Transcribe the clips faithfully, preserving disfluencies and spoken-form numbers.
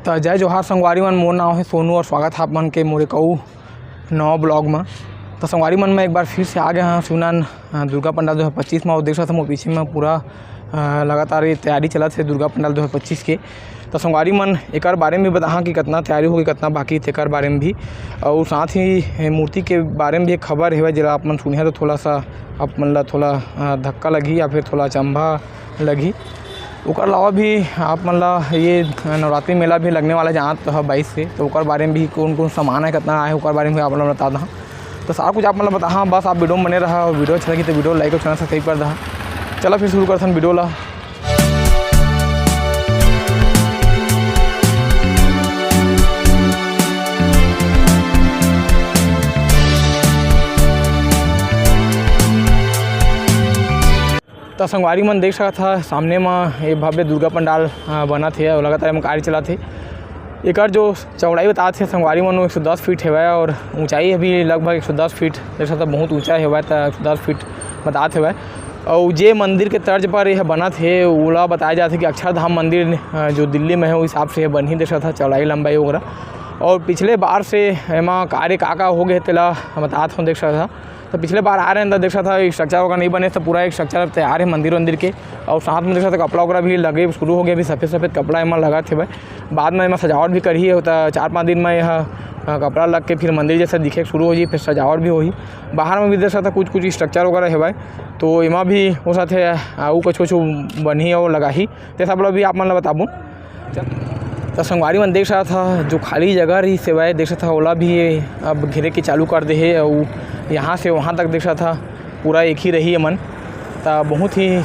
त जय जोहार संगवारी मन, मोर नाम हे सोनू और स्वागत हे आप मन के मोर एक अउ नवा blog म। त संगवारी मन, मैं एक बार फिर से आ गया हूँ शिवनान, अ, दुर्गा पंडाल दो हज़ार पच्चीस म। और देख सकत हो मोर पीछे म पूरा, अ, लगातार ये तैयारी चलत हे दुर्गा पंडाल दो हज़ार पच्चीस के। त संगवारी मन, एकर बारे में भी बताहा कि कितना तैयारी हो गई, कितना बाकी, तेकर बारे में भी, और साथ ही, ए, मूर्ति के बारे में भी एक खबर हेवय, जेला आप मन सुनिहा तो थोड़ा सा आप मन ला थोड़ा, अ, धक्का लगही या फिर थोड़ा अचंभा लगही। ओकर अलावा भी आप मन ला ये नवरात्रि मेला भी लगने वाला हे, जानत तो ह बाईस से, तो ओकर बारे में भी कौन-कौन सामान हे, कितना आए, ओकर बारे में भी आप मन ला बता दहा। तो सारा कुछ आप मन ला बताहा, बस आप video में बने रहा, और video अच्छा लगी तो video like और channel subscribe कर दहा। चला फिर शुरू करथन video ला। त संगवारी मन देख सकत हा, सामने म ये भव्य दुर्गा पंडाल, अ, बनत हे अउ लगातार एमा कार्य चलत हे। एकर जो चौड़ाई बतात हे संगवारी मन, वो एक सौ दस फीट हेवय और ऊंचाई अभी लगभग एक सौ दस फीट, देख सकत हा, बहुत ऊंचा हेवय, त एक सौ दस फीट बतात हेवय। अउ जे मंदिर के तर्ज पर यह बनत हे, ओला बताया जाथे कि अक्षरधाम मंदिर, अ, जो दिल्ली में हे, वो हिसाब से यह बनही, देख सकत हा, चौड़ाई लंबाई वगैरह। और पिछले बार से एमा कार्य का का हो गए हे, तेला बतात हूँ, देख सकत हा। तो पिछले बार आ रहे हैं, तो देख सकत हा, structure वगैरह नहीं बने, तो पूरा एक structure तैयार हे मंदिर वंदिर के। और साथ में देख सकत हा, कपड़ा वगैरह भी लगे शुरू हो गए, अभी सफेद सफेद कपड़ा एमा लगत हेवय। बाद में एमा सजावट भी करही, तो चार पाँच दिन में यह, अ, कपड़ा लग के फिर मंदिर जैसा दिखे शुरू हो जाही, फिर सजावट भी होही। बाहर में भी देख सकत हा, कुछ कुछ structure वगैरह हेवय, तो एमा भी हो सकत हे, अ, अउ कुछ कुछ बनही और लगाही, ते सब ला भी आप मन ला बताबो। त संगवारी मन देख सकत हा, जो खाली जगह रहिस हेवय, देख सकत हा, ओला भी अब घेरे के चालू कर दे हे। अउ यहाँ से वहाँ तक देख सकत हा, पूरा एक ही रही एमन। त बहुत ही, अ,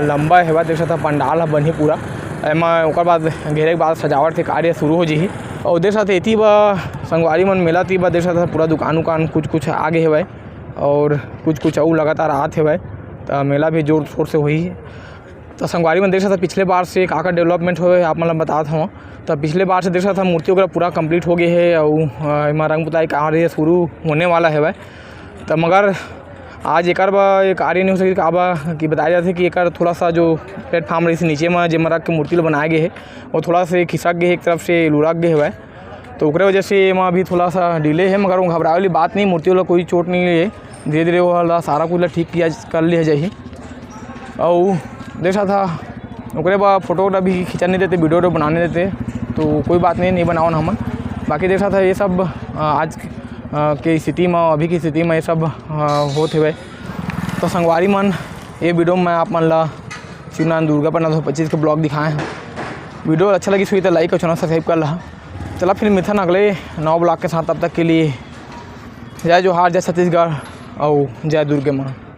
लंबा हेवय, देख सकत हा, पंडाल ह बनही पूरा। एमा ओकर बाद घेरे के बाद सजावट के कार्य शुरू हो जही। अउ देख सकत हा, एती बा संगवारी मन, मेला ती बा देख सकत हा, पूरा दुकान उकान कुछ कुछ आ गे हेवय और कुछ कुछ अउ लगातार आत हेवय। त मेला भी जोर शोर से होही। त संगवारी मन देख सकत हा, पिछले बार से का का development होए, आप मन ला बतात हव। त पिछले बार से देख सकत हा, मूर्ति वगैरह पूरा complete हो गए हे अउ, अ, एमा रंग पुताई कार्य शुरू होने वाला हेवय। त मगर आज एकर बर ये कार्य नहीं हो सके, काबर कि बताया जाथे कि एकर थोड़ा सा जो platform रहिस नीचे म, जेमा रख के मूर्ति ल बनाए गए हे, वो थोड़ा से खिसक गए हे, एक तरफ से लुढ़क गए हेवय। तो ओकरे वजह से एमा अभी थोड़ा सा delay हे, मगर वो घबराए वाली बात नहीं, मूर्ति वाला कोई चोट नहीं लगे। धीरे-धीरे वो ला सारा कुछ ला ठीक किया, कर लिया जाही। अउ देख सकत हा, ओकरे बाद photo वोटो भी खींचा नहीं देते, video वोटो बनाने देते, तो कोई बात नहीं, नहीं बनावन हमन। बाकी देख सकत हा, ये सब, अ, आज, अ, के स्थिति में, अभी की स्थिति में ये सब, अ, होत हेवय। तो संगवारी मन, ये video में आप मन ला शिवनान दुर्गा पंडाल दो हज़ार पच्चीस के blog दिखाए हैं। Video अच्छा लगिस होही तो like और channel subscribe कर लहा। चला फिर मिलथन अगले नवा blog के साथ, तब तक के लिए जय जोहार, जय छत्तीसगढ़ अउ जय दुर्गे माँ।